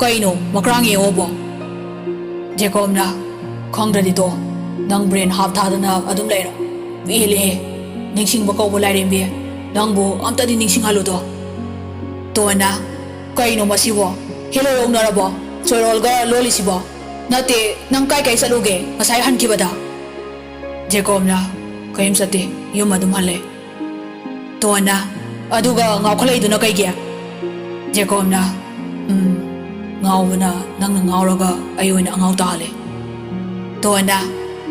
"ꯀꯩꯅꯣ ꯃꯀ꯭ꯔꯥꯡ ꯌꯦꯡꯉꯣꯕꯣ?" ꯖꯦꯀꯣꯕꯅ, "ꯈꯪꯗ꯭ꯔꯗꯤ ꯇꯣ, ꯅꯪ ꯕ꯭ꯔꯦꯟ ꯍꯥꯞ ꯊꯥꯗꯅ ꯑꯗꯨꯝ ꯂꯩꯔꯣ꯫ ꯄꯦꯜꯂꯦꯍꯦ, ꯅꯤꯡꯁꯤꯡꯕ ꯀꯧꯕ ꯂꯥꯏꯔꯦꯝꯕꯤ, ꯅꯪꯕꯨ ꯑꯝꯇꯗꯤ ꯅꯤꯡꯁꯤꯡꯍꯜꯂꯨꯗꯣ꯫" ꯇꯣꯍꯟꯅ, "ꯀꯩꯅꯣ ꯃꯁꯤꯕꯣ? ꯍꯦꯂꯣꯏ ꯍꯧꯅꯔꯕꯣ? ꯆꯣꯏꯔꯣꯜꯒ ꯂꯣꯜꯂꯤꯁꯤꯕꯣ? ꯅꯠꯇꯦ, ꯅꯪ ꯀꯥꯏ ꯀꯥꯏ ꯆꯠꯂꯨꯒꯦ ꯉꯁꯥꯏ ꯍꯟꯈꯤꯕꯗ?" ꯖꯦꯀꯣꯕꯅ, "ꯀꯔꯤꯝ ꯆꯠꯇꯦ, ꯌꯨꯝ ꯑꯗꯨꯝ ꯍꯜꯂꯦ꯫" ꯇꯣꯍꯟꯅ, "ꯑꯗꯨꯒ ꯉꯥꯎꯈꯠꯂꯛꯏꯗꯨꯅ ꯀꯩꯒꯤ?" ꯖꯦꯀꯣꯕꯅ, "ꯎꯝ, ꯉꯥꯎꯕꯅ ꯅꯪꯅ ꯉꯥꯎꯔꯒ ꯑꯩ ꯑꯣꯏꯅ ꯑꯉꯥꯎ ꯇꯥꯍꯜꯂꯦ꯫" ꯇꯣꯍꯟꯅ,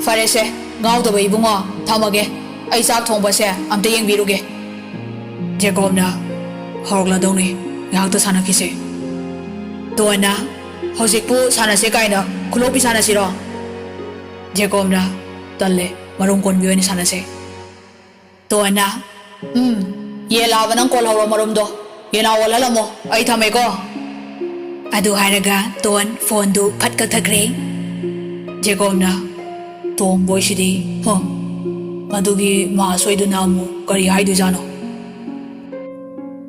"ꯐꯔꯦꯁꯦ, ꯉꯥꯎꯗꯕ ꯏꯕꯨꯡꯉꯣ, ꯊꯝꯃꯒꯦ꯫ ꯑꯩ ꯆꯥꯛ ꯊꯣꯡꯕꯁꯦ ꯑꯝꯇ ꯌꯦꯡꯕꯤꯔꯨꯒꯦ꯫" ꯖꯦꯀꯣꯕꯅ, "ꯍꯧꯔꯛꯂꯗꯧꯅꯤ, ꯉꯥꯏꯍꯥꯛꯇ ꯁꯥꯟꯅꯈꯤꯁꯦ꯫" ꯇꯣꯍꯟꯅ, "ꯍꯧꯖꯤꯛꯄꯨ ꯁꯥꯟꯅꯁꯦ ꯀꯥꯏꯅ ꯈꯨꯂꯣꯛꯄꯤ ꯁꯥꯟꯅꯁꯤꯔꯣ?" ꯖꯦꯀꯣꯕꯅ, "ꯇꯜꯂꯦ, ꯃꯔꯨꯝ ꯀꯣꯟꯕꯤ ꯑꯣꯏꯅ ꯁꯥꯟꯅꯁꯦ꯫" ꯇꯣꯍꯟꯅ, "ꯎꯝ, ꯌꯦꯟ ꯂꯥꯕ ꯅꯪ ꯀꯣꯜꯍꯧꯔꯣ ꯃꯔꯨꯝꯗꯣ꯫ ꯌꯦꯅꯥꯎ ꯑꯣꯜꯍꯜꯂꯝꯃꯣ, ꯑꯩ ꯊꯝꯃꯦꯀꯣ꯫" ꯑꯗꯨ ꯍꯥꯏꯔꯒ ꯇꯣꯟ ꯐꯣꯟꯗꯨ ꯐꯠ ꯀꯛꯊꯈ꯭ꯔꯦ꯫ ꯖꯦꯀꯣꯕꯅ, "ꯇꯣꯝꯕꯣꯏꯁꯤꯗꯤ, ꯍ, ꯃꯗꯨꯒꯤ ꯃꯍꯥꯁꯣꯏꯗꯨꯅ ꯑꯃꯨꯛ ꯀꯔꯤ ꯍꯥꯏꯗꯣꯏꯖꯥꯠꯅꯣ?"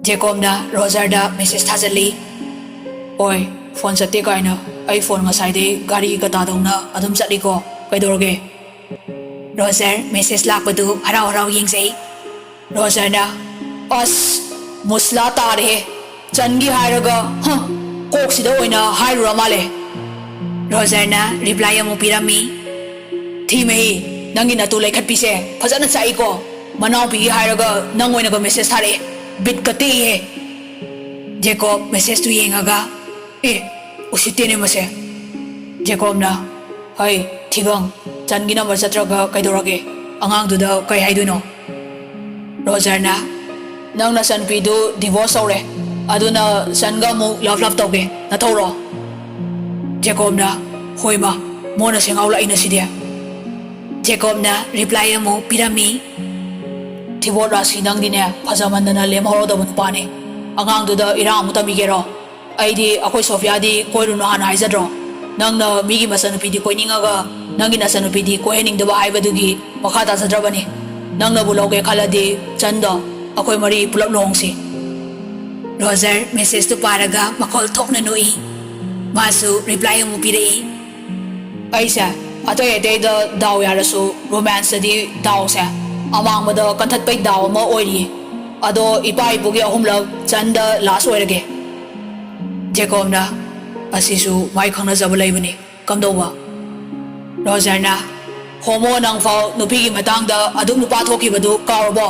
ꯖꯦꯀꯣꯕꯅ ꯔꯣꯖꯔꯗ ꯃꯦꯁꯦꯖ ꯊꯥꯖꯤꯜꯂꯤ꯫ "ꯑꯣꯏ, ꯐꯣꯟ ꯆꯠꯇꯦ ꯀꯥꯏꯅ, ꯑꯩ ꯐꯣꯟ ꯉꯁꯥꯏꯗꯩ ꯒꯥꯔꯤ ꯀꯇꯥꯗꯧꯅ ꯑꯗꯨꯝ ꯆꯠꯂꯤꯀꯣ, ꯀꯩꯗꯧꯔꯒꯦ?" ꯔꯣꯖꯔ ꯃꯦꯁꯦꯖ ꯂꯥꯛꯄꯗꯨ ꯍꯔꯥꯎ ꯍꯔꯥꯎ ꯌꯦꯡꯖꯩ꯫ ꯔꯣꯖꯔꯅ, "ꯑꯁ, ꯃꯨꯁꯂꯥ ꯇꯥꯔꯦꯍꯦ꯫ ꯆꯟꯒꯤ ꯍꯥꯏꯔꯒ, ꯍ, ꯀꯣꯛꯁꯤꯗ ꯑꯣꯏꯅ ꯍꯥꯏꯔꯨꯔ ꯃꯥꯜꯂꯦ꯫" ꯔꯣꯖꯔꯅ ꯔꯤꯄ꯭ꯂꯥꯏ ꯑꯃꯨꯛ ꯄꯤꯔꯝꯃꯤ꯫ "ꯊꯤ ꯃꯍꯤ, ꯅꯪꯒꯤ ꯅꯇꯨ ꯂꯩꯈꯠꯄꯤꯁꯦ ꯐꯖꯅ ꯆꯥꯛꯏꯀꯣ꯫ ꯃꯅꯥꯎꯄꯤꯒꯤ ꯍꯥꯏꯔꯒ ꯅꯪ ꯑꯣꯏꯅꯒ ꯃꯦꯁꯦꯖ ꯊꯥꯔꯛꯑꯦ꯫ ꯕꯤꯠꯀ ꯇꯦꯛꯏꯍꯦ꯫" ꯖꯦꯀꯣꯕ ꯃꯦꯁꯦꯖꯇꯨ ꯌꯦꯡꯉꯒ, "ꯑꯦ, ꯎꯁꯤꯠꯇꯦꯅꯦ ꯃꯁꯦ꯫" ꯖꯦꯀꯣꯕꯅ, "ꯍꯩ, ꯊꯤꯒꯪ, ꯆꯟꯒꯤ ꯅꯝꯕꯔ ꯆꯠꯇ꯭ꯔꯒ ꯀꯩꯗꯧꯔꯒꯦ? ꯑꯉꯥꯡꯗꯨꯗ ꯀꯩ ꯍꯥꯏꯗꯣꯏꯅꯣ?" ꯔꯣꯖꯔꯅ, "ꯅꯪ ꯅꯆꯟꯅꯨꯄꯤꯗꯨ ꯗꯤꯚꯣꯔꯁ ꯇꯧꯔꯦ, ꯑꯗꯨꯅ ꯆꯟꯒ ꯑꯃꯨꯛ ꯂꯞ ꯂꯞ ꯇꯧꯒꯦ, ꯅꯊꯧꯔꯣ?" ꯖꯦꯀꯣꯕꯅ, "ꯍꯣꯏ ꯃꯥ, ꯃꯣꯟꯅ ꯁꯦꯡꯉꯥꯎ ꯂꯥꯛꯏꯅ ꯁꯤꯗꯤ꯫" ꯖꯦꯀꯣꯕꯅ ꯔꯤꯄ꯭ꯂꯥꯏ ꯑꯃꯨꯛ ꯄꯤꯔꯝꯃꯤ, "ꯊꯤꯕꯣꯠ ꯔꯥꯁꯤ, ꯅꯪꯗꯤꯅꯦ ꯐꯖꯃꯟꯗꯅ ꯂꯦꯝꯍꯧꯔꯗꯕ ꯅꯨꯄꯥꯅꯤ꯫ ꯑꯉꯥꯡꯗꯨꯗ ꯏꯔꯥꯡ ꯑꯃꯨꯛ ꯇꯝꯕꯤꯒꯦꯔꯣ? ꯑꯩꯗꯤ ꯑꯩꯈꯣꯏ ꯁꯣꯐꯤꯌꯥꯗꯤ ꯀꯣꯏꯔꯨꯅꯨ ꯍꯥꯟꯅ ꯍꯥꯏꯖꯗ꯭ꯔꯣ? ꯅꯪꯅ ꯃꯤꯒꯤ ꯃꯆꯟꯅꯨꯄꯤꯗꯤ ꯀꯣꯏꯅꯤꯡꯉꯒ ꯅꯪꯒꯤ ꯅꯆꯟꯅꯨꯄꯤꯗꯤ ꯀꯣꯏꯍꯟꯅꯤꯡꯗꯕ ꯍꯥꯏꯕꯗꯨꯒꯤ ꯃꯈꯥ ꯇꯥꯖꯗ꯭ꯔꯕꯅꯤ꯫ ꯅꯪꯅꯕꯨ ꯂꯧꯒꯦ ꯈꯜꯂꯗꯤ ꯆꯟꯗꯣ ꯑꯩꯈꯣꯏ ꯃꯔꯤ ꯄꯨꯂꯞ ꯂꯨꯍꯣꯡꯁꯤ꯫" ꯔꯣꯖꯔ ꯃꯦꯁꯦꯖꯇꯨ ꯄꯥꯔꯒ ꯃꯈꯣꯜ ꯊꯣꯛꯅ ꯅꯣꯛꯏ꯫ ꯃꯥꯁꯨ ꯔꯤꯄ꯭ꯂꯥꯏ ꯑꯃꯨꯛ ꯄꯤꯔꯛꯏ, "ꯑꯩꯁꯦ ꯑꯇꯩ ꯑꯇꯩꯗ ꯗꯥꯎ ꯌꯥꯔꯁꯨ ꯔꯣꯃꯥꯟꯁꯇꯗꯤ ꯗꯥꯎꯁꯦ ꯑꯃꯥꯡꯕꯗ ꯀꯟꯊꯠꯄꯩ ꯗꯥꯎ ꯑꯃ ꯑꯣꯏꯔꯤꯌꯦ꯫ ꯑꯗꯣ ꯏꯄꯥ ꯏꯄꯨꯒꯤ ꯑꯍꯨꯝꯂꯛ ꯆꯟꯗ ꯂꯥꯁ ꯑꯣꯏꯔꯒꯦ꯫" ꯖꯦꯀꯣꯕꯅ, "ꯑꯁꯤꯁꯨ ꯃꯥꯏ ꯈꯪꯅꯖꯕ ꯂꯩꯕꯅꯤ꯫ ꯀꯝꯗꯧꯕ?" ꯔꯣꯖꯔꯅ, "ꯍꯣꯃꯣ, ꯅꯪꯐꯥꯎ ꯅꯨꯄꯤꯒꯤ ꯃꯇꯥꯡꯗ ꯑꯗꯨꯛ ꯅꯨꯄꯥ ꯊꯣꯛꯈꯤꯕꯗꯨ ꯀꯥꯎꯔꯕꯣ?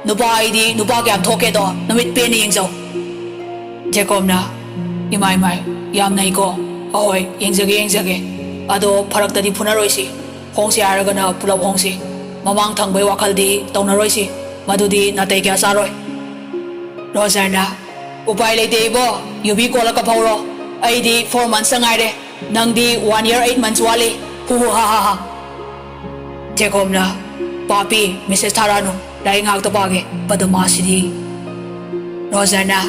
ꯅꯨꯄꯥ ꯑꯩꯗꯤ ꯅꯨꯄꯥ ꯀꯌꯥꯝ ꯊꯣꯛꯀꯦꯗꯣ ꯅꯃꯤꯠ ꯄꯦꯟꯅ ꯌꯦꯡꯖꯧ꯫" ꯖꯦꯀꯣꯕꯅ, "ꯏꯃꯥꯏ ꯏꯃꯥꯏ, ꯌꯥꯝ ꯅꯩꯀꯣ꯫ ꯑꯍꯣꯏ, ꯌꯦꯡꯖꯒꯦ, ꯌꯦꯡꯖꯒꯦ꯫ ꯑꯗꯣ ꯐꯔꯛꯇꯗꯤ ꯐꯨꯅꯔꯣꯏꯁꯤ꯫ ꯍꯣꯡꯁꯤ ꯍꯥꯏꯔꯒꯅ ꯄꯨꯂꯞ ꯍꯣꯡꯁꯤ꯫ ꯃꯃꯥꯡ ꯊꯪꯕꯩ ꯋꯥꯈꯜꯗꯤ ꯇꯧꯅꯔꯣꯏꯁꯤ꯫ ꯃꯗꯨꯗꯤ ꯅꯥꯇꯩ ꯀꯌꯥ ꯆꯥꯔꯣꯏ꯫" ꯔꯣꯖꯔꯅ, "ꯎꯄꯥꯏ ꯂꯩꯇꯦ ꯏꯕꯣ, ꯌꯨꯕꯤ ꯀꯣꯜꯂ ꯀꯞꯍꯧꯔꯣ꯫ ꯑꯩꯗꯤ four months ꯉꯥꯏꯔꯦ, ꯅꯪꯗꯤ one year eight months ꯋꯥꯠꯂꯤ꯫ ꯍꯨ ꯍꯨ ꯍꯥ ꯍꯥ ꯍꯥ꯫" ꯖꯦꯀꯣꯕꯅ, "ꯄꯥꯄꯤ, ꯃꯦꯁꯦꯖ ꯊꯥꯔꯛꯑꯅꯨ, ꯂꯥꯏꯔꯤꯛ ꯉꯥꯏꯍꯥꯛꯇ ꯄꯥꯒꯦ, ꯕꯗꯃꯥꯁꯤꯗꯤ꯫" ꯔꯣꯖꯔꯅ,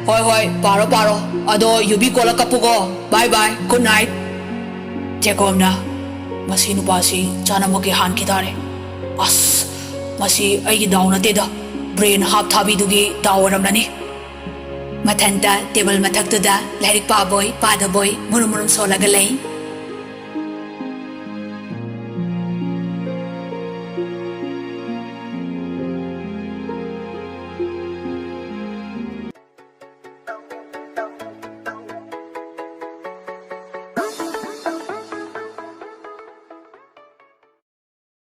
"ꯍꯣꯏ ꯍꯣꯏ, ꯄꯥꯔꯣ ꯄꯥꯔꯣ, ꯑꯗꯣ ꯌꯨꯕꯤ ꯀꯣꯜꯂ ꯀꯞꯄꯨꯀꯣ, bye bye, good night꯫" ꯖꯦꯀꯣꯕꯅ, "ꯃꯁꯤ ꯅꯨꯄꯥꯁꯤ ꯆꯥꯅꯃꯛꯀꯤ ꯍꯥꯟꯈꯤ ꯇꯥꯔꯦ꯫ ꯑꯁ, ꯃꯁꯤ ꯑꯩꯒꯤ ꯗꯥꯎ ꯅꯠꯇꯦꯗ, ꯕ꯭ꯔꯦꯟ ꯍꯥꯞ ꯊꯥꯕꯤꯗꯨꯒꯤ ꯗꯥꯎ ꯑꯣꯏꯔꯝꯂꯅꯤ꯫" ꯃꯊꯟꯇ ꯇꯦꯕꯜ ꯃꯊꯛꯇꯨꯗ ꯂꯥꯏꯔꯤꯛ ꯄꯥꯕꯣꯏ ꯄꯥꯗꯕꯣꯏ ꯃꯨꯔꯨꯝ ꯃꯨꯔꯨꯝ ꯁꯣꯜꯂꯒ ꯂꯩ꯫